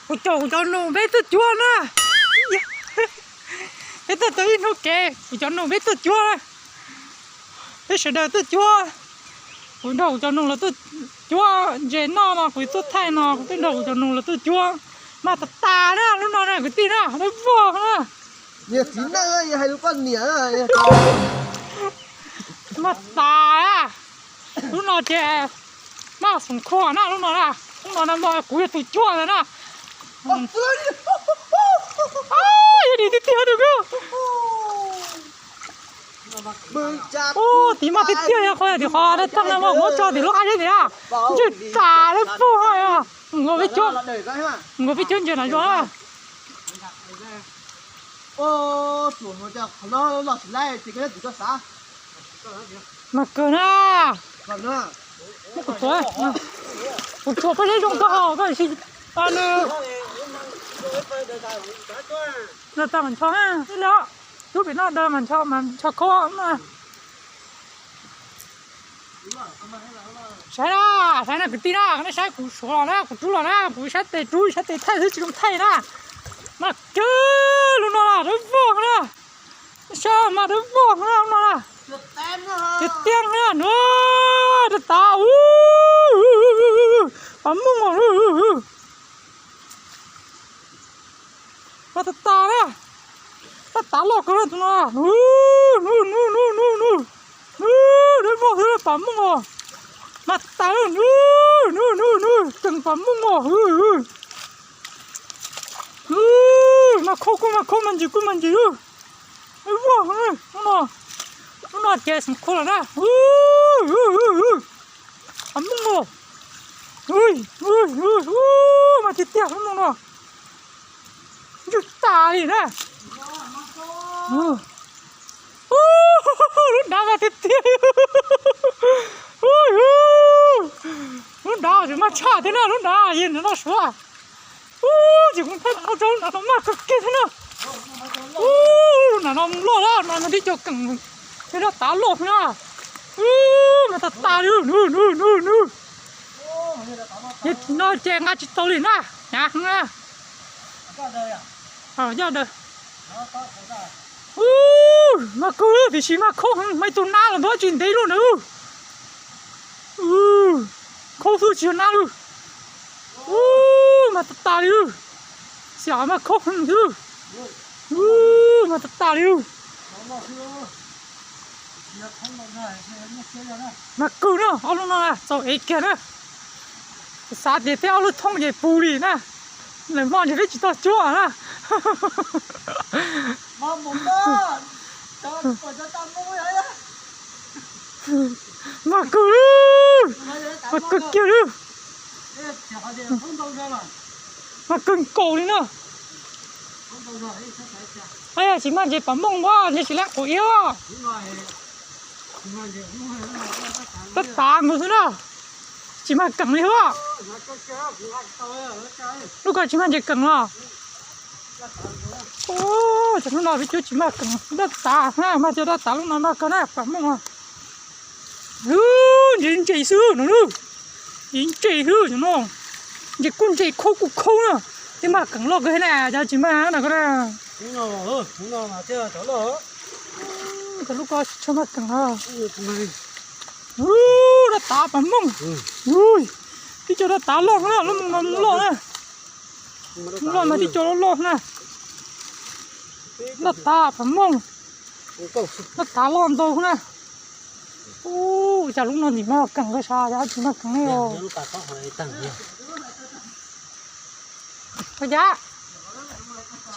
Kuv coj kuv cov nus peb tuaj cuab na. Peb tuaj tau ib hnub kev, kuv cov nus peb tuaj cuab na. Peb sawv daws tuaj cuab. Kuv nrog kuv cov nus los tuaj cuab ntses noj no, kuv tuaj thaij no, kuv twb nrog kuv cov nus los tuaj cuab. Mas tas tas na, lub no na kwv tij na, dawb vog na. Niag txiv neej hais lus poj niam. Mas tas na. Lub no ces mas xoom khuam na, lub no na. Lub no na mas kuv yog tus cuab ntawd na. Yog li tiag tiag na. Ub, tiv maj tiag tiag, yog qhov tias qhov dab tag na mas muab tso tim lub qab zeb tiag. Ntsej tas lawm pug. Nkaus peb cuab, nkaus peb cuab ntses no zuag na. Mas kawg na. Kuv tsuas, kuv tsuas peb zeb zoo kawg hos koj si. Nws tag mas ncho, ib los cub pem no daws mas ncho, mas ncho khaub na. Saib na, saib na kwv tij na, nej saib kuv suav los na, kuv rub los na, kuv saib tes rub saib tes thaij xwb tsis zoo thaij na. Mas kawg lub no na, dawb vog na. Saib mas dawb vog na, lub no na. Tiag tiag na, nws rau tav, pas muj os. Mas tas tas na, tab tav loj kawg na tus no. Nws, nws, nws, nws, nws, nws, dawb vog xwb pas muj os. Mas tas, nws, nws, nws, nws, keem pas muj os. Mas khaub kuj mas khaub, mas ntsis kuj mas ntsis. Dawb vog, lub no, lub no ces xoom khuam lawm na. Pas muj os. Mas tiag tiag lub no no. Ntswj tas li na. Lub nrad mas tiag tiag. Lub nrad tseem mas tshaj thiab na, lub nrad yeej nrad no suav. Ub, ces kuv thaij no rau lub nrad no mas kawg kiag thiab na. Ub, lub nrad no loj lawm no, nws tib co keem, tej dab tav loj thiab na. Ub, mas tas tas li, nws, nws, nws, nws. Yog no ces nqa tsis tau li na, hnyav heev na. Ub, mas kawg tiam sis mas khaub heev, mas ib tug nab los ntawd tsis ntev luaj na. Khaub xwb tsis yog nab lawm. Ub, mas tas tas li. Xiam mas khaub heev xwb. Ub, mas tas tas li. Mas kawg na, ob lub no na txaus ev kiag na. Xav tias thiab ob lub thoob ces puv li na. Lawm hmo ntshe peb tsis tau cuab na. Mas kawg, mas kawg kiag li. Mas kawg nkaus li na. Yog tsis mag ntses pas mooj ua ntshe tsis leej quav iab. Tab tav nkaus xwb na. Tsis mag keem li hos. Lub ko tsis mag ntses keem los. Cov lub no peb cuab tsis mag keem, dab tav na, mag cov dab tav lub no mag kawg na pas mooj. Ntses ntses xwb no, ntses ntses xwb no, ntses kuj ntses khaub kuj khaub na, twb mag keem loj kawg na, cov tsis mag na ko na. Cov lub ko tsis tshua mag keem. Dab tav pas mooj. Tib co dab tav loj na, lub mooj no loj na. Loj mas tib co loj loj na. Dab tav pas mooj. Dab tav loj ntau na. Ub, cas lub no nim mag keem kawg sas, cas tsis mag keem li os.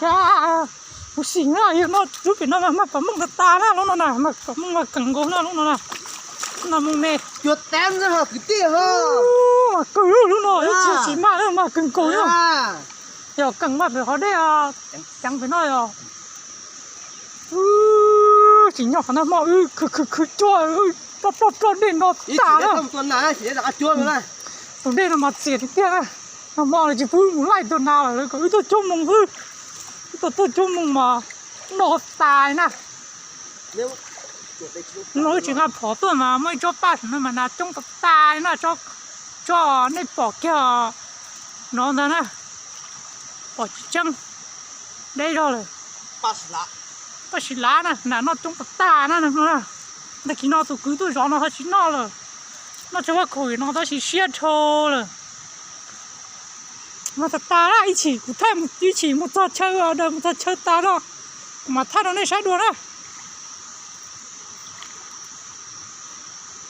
Yam, kuv sim no yog no rub pem no mas mag pas mooj tas tas na, lub no na mag pas mooj mag keem nkaus na, lub no na. Lub no mooj ne. Cuag tab nkaus kwv tij ho. Mas kawg lub no, ib txhia tsis mag na, mag kawg nkaus na. Yog keem mag pem qhov dej, ceev pem no yog. Tsis nyob qhov no hmo wb khwv khwv khwv cua, ploj ploj ploj dej no tas na. Tus dej no mas txias tiag tiag na. Nag hmo lawv tsis pub mus laij tua nas lawm, lawv kom wb tuaj cuab moos xwb. Wb tuaj tuaj cuab moos mas no tas na. No wb tsis nqa phom tuaj mas muaj ib tsob paj saum no mas nas coob tas tas li na, tsob nej pom kiag no ntag na. Pom tsis tseeb, deb zog lawm. Paj Sim Lav na, nas noj coob tas tas na. Tag kis no tus kwv tuaj zov no ho tsis noj lawm. Noj tsawg vaj khaum no tab sis siab dhau lawm. No tas tas na, ib chim kuv thaij ib chim mus txog chaw, daws mus txog chaw tas no, kuv mam thaij rau nej saib dua na.